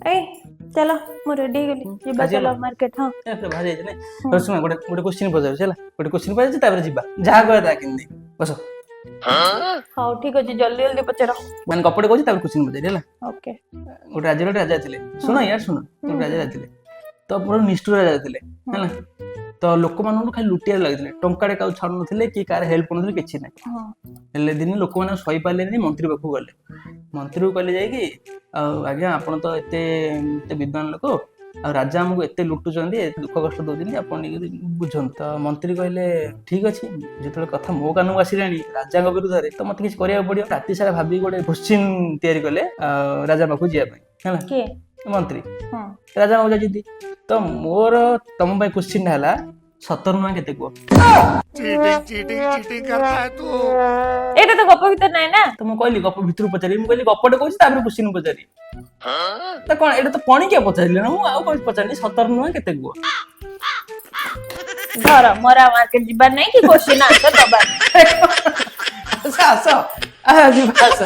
ଏଇ ଚାଲ, ମୁଁ ରେଡି ହେଇଗଲି, ଯିବା। ଆଜି ଚାଲ ହେଲା? ମାର୍କେଟ, ହଁ। ଏ, ପୁରା ବାହାରି ଯାଇଛି ନାଇଁ? ହଉ ଶୁଣ, ଗୋଟେ ଗୋଟେ କୋଶ୍ଚିନ୍ ପଚାରୁଛି ହେଲା। ଗୋଟେ କୋଶ୍ଚିନ୍ ପଚାରୁଛି, ତାପରେ ଯିବା। ଯାହା କହିବା ତାହା କିଣିଦେବି, ବସ। ହଉ, ଠିକ ଅଛି, ଜଲ୍ଦି ଜଲ୍ଦି ପଚାର। ମାନେ ଗପଟେ କହୁଛି, ତାପରେ କୋଶ୍ଚିନ୍ ପଚାରି ହେଲା। ଓକେ। ଗୋଟେ ରାଜ୍ୟରେ ଗୋଟେ ରାଜା ଥିଲେ। ଶୁଣ ୟାର, ଶୁଣ। ଗୋଟେ ରାଜା ଥିଲେ ତ ପୁରା ନିଷ୍ଠୁର ରାଜା ଥିଲେ ହେଲା। ତ ଲୋକମାନଙ୍କୁ ଖାଲି ଲୁଟିଆରେ ଲାଗିଥିଲେ, ଟଙ୍କାଟେ କାହାକୁ ଛାଡୁନଥିଲେ କି କାହାର ହେଲ୍ପ କରୁନଥିଲେ, କିଛି ନାହିଁ। ହେଲେ ଦିନେ ଲୋକମାନେ ସହିପାରିଲେନି, ମନ୍ତ୍ରୀ ପାଖକୁ ଗଲେ। ମନ୍ତ୍ରୀକୁ କହିଲେ ଯାଇକି, ଆଉ ଆଜ୍ଞା, ଆପଣ ତ ଏତେ ଏତେ ବିଦ୍ୱାନ ଲୋକ, ଆଉ ରାଜା ଆମକୁ ଏତେ ଲୁଟୁଛନ୍ତି, ଏତେ ଦୁଃଖ କଷ୍ଟ ଦଉଛନ୍ତି, ଆପଣ ଟିକେ ବୁଝନ୍ତୁ। ତ ମନ୍ତ୍ରୀ କହିଲେ, ଠିକ ଅଛି, ଯେତେବେଳେ କଥା ମୋ କାନକୁ ଆସିଲାଣି ରାଜାଙ୍କ ବିରୁଦ୍ଧରେ, ତ ମତେ କିଛି କରିବାକୁ ପଡିବ। ରାତି ସାରା ଭାବିକି ଗୋଟେ କୋଶ୍ଚିନ୍ ତିଆରି କଲେ ଆଉ ରାଜା ପାଖକୁ ଯିବା ପାଇଁ ହେଲା। କିଏ? ମନ୍ତ୍ରୀ। ରାଜା ପାଖକୁ ଯାଇଛନ୍ତି। ତ ମୋର ତମ ପାଇଁ କୋଶ୍ଚିନ୍ ହେଲା, 17 ନୁହଁ କେତେ କୁହ? चीटिंग, चीटिंग, चीटिंग करता है तू। ଏଇଟା ତ ଗପ ଭିତରେ ନାହିଁ ନା। ତ ମୁଁ କହିଲି ଗପ ଭିତରୁ ପଚାରିବି। ମୁଁ କହିଲି ଗପଟେ କହୁଛି, ତାପରେ କୋଶ୍ଚିନ୍ ପଚାରିବି। ତ କଣ, ଏଇଟା ତ ପଣିକିଆ ପଚାରିଲେ ନା, ମୁଁ ଆଉ କଣ ପଚାରିଲି? 17 ନୁହଁ କେତେ କୁହ? ଧର, ମୋର ଆଉ ମାର୍କେଟ ଯିବାର ନାହିଁ କି କୋଶ୍ଚିନ୍ ଆନ୍ସର ଦବାର ନାହିଁ। ଆସ ଆସ, ଯିବା ଆସ।